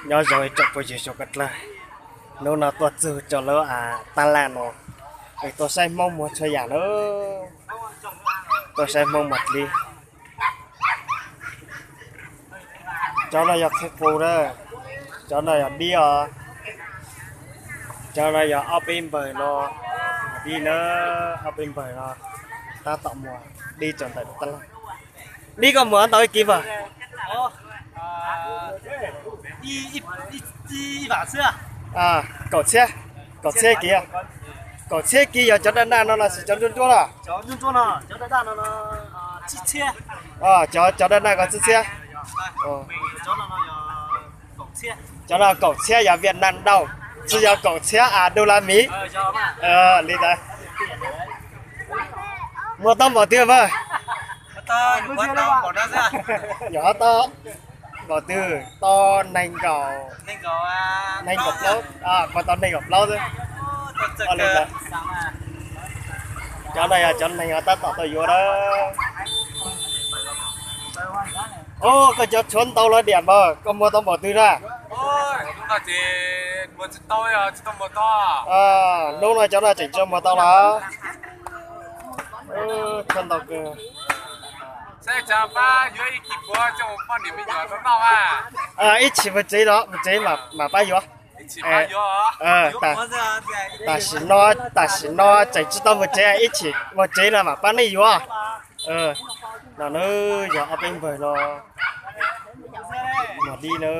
Nyob zoo ib tsoom phooj ywg suav dlawg, hnub no tuaj txug rau lub a, taj laj no, es tuaj saib Hmoob muag txhua yam na, tuaj saib Hmoob muag dlib. Cov no yog qhia qus na, cov no yog dib os, cov no yog ob peb npawg no, dib na, ob peb npawg no tab tom muag dib rau ntawm taj laj. Dib koj muag ntau ib kis mas? Kaum txhiab, kaum txhiab kis, kaum txhiab kis yog cov daj daj no los sis cov nruab nruab no? Cov daj daj ko tsib txhiab. Cov no kaum txhiab yog Viaj Nam Dauj, tsis yog kaum txhiab a, dub lab miv. Li ntawd. Muag tau npaum twg mas? Nyuam qhuav tau npaum twg, tau nees nkaum, nees nkaum plaub, kuv tau nees nkaum plaub xwb. Li ntawd. Cov no yog cov neeg tab tom tau yuav na. Os, koj cov tshuav ntau los diam npaum, koj muag tau npaum twg na? Hnub no cov no tseem tsis muag tau los? Tshuav ntau kawg. Ib chim mus tsev los mus tsev mam pab yuav. Tam sim no, tam sim no tseem tsis tau mus tsev, ib chim mus tsev no mam pab nej yuav. No na, yog ob peb npawg no muag dib na,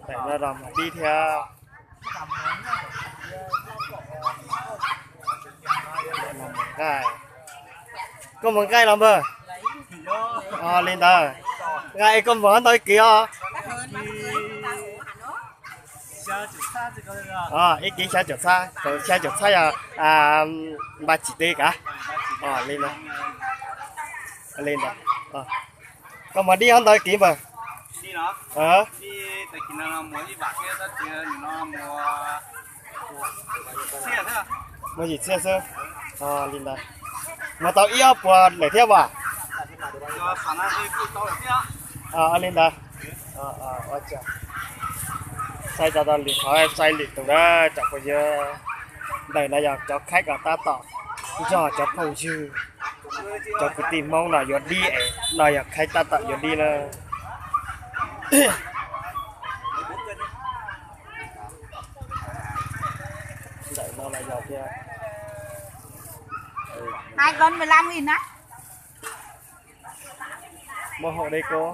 tam no los muag dib thiab. Koj muag nqaij los npawg? Li ntawd. Nqaij es koj muag ntau ib kis os? Ib kis xya caum txhab, xya caum txhab yog npaj tsis teb kav. Li ntawd, li ntawd. Koj muag dib ntau ib kis npawg? Muag yim txhiab xwb. Li ntawd. Muag tau ib ob puas lawm thiab as? Li ntawd. Saib tau lwm qhov, saib lwm tus na tsoom phooj ywg. Ntawm no yog cov khaib kom tab tom nrog cov phooj ywg, cov kwv tij Hmoob no yuav dib es no yog khaib tab tom yuav dib na. Ntawm no los yog thiab. Muab hau deb kub.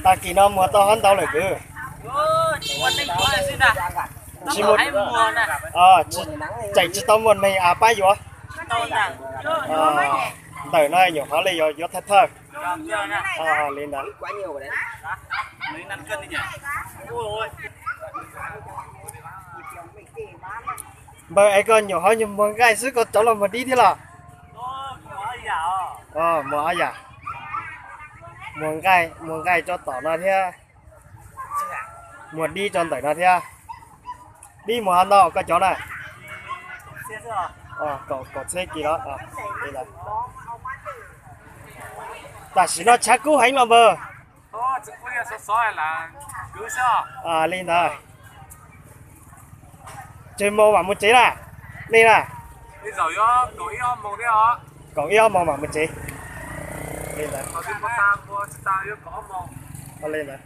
Tag kis no muag tau hov ntau lawm kwv? Tsis, tseem tsis tau muaj neeg pab yuav. Ntawm no nyuam qhuav li yuav thawj thawj. Li ntawd. Npawg es koj nyuam qhuav muag nqaij xwb koj rov los muag dib thiab los? Muag ob yam. Muag nqaij, muag nqaij rau tom no thiab, muag dib rau ntawm no thiab. Dib muag hov ntau koj cov na? Kaum txhiab kis los? Tam sim no tshav kub heev los npawg? Li ntawd. Tsawg moos mam mus tsev na? Nej na? Kaum ib ob moos mam mus tsev. Li ntawd. Li ntawd.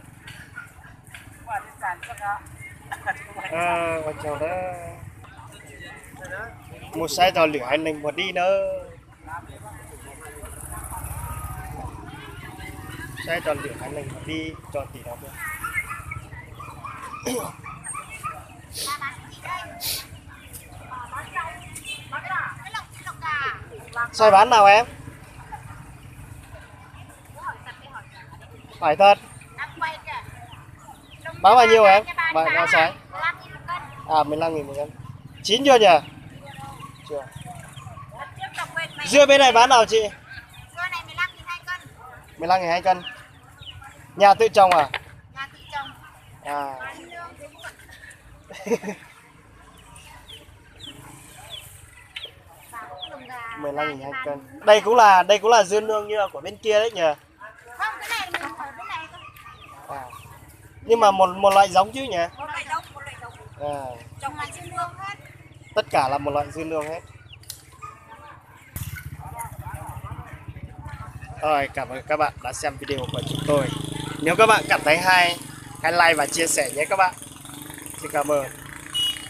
Mus saib rau lwm haiv neeg muag dib nawb. Saib rau lwm haiv neeg muag dib rau tim no thiab. Xoay bán nào em? Hỏi thật. Bán bao nhiêu em? Bạn có xoay? À, mười lăm nghìn một cân. Chín chưa nhỉ? Chưa. Dưa bên này bán nào chị? Mười lăm nghìn hai cân. Nhà tự trồng à? À. Mười lăm nghìn hai cân. Đây cũng là, đây cũng là dưa nương như ở của bên kia đấy nhỉ? Không, cái này mình ở bên này thôi. À. Nhưng mà một một loại giống chứ nhỉ? Một loại giống, một loại giống. À. Trồng là dưa nương hết. Tất cả là một loại dưa nương hết. Rồi, cảm ơn các bạn đã xem video của chúng tôi. Nếu các bạn cảm thấy hay, hãy like và chia sẻ nhé các bạn. Xin cảm ơn.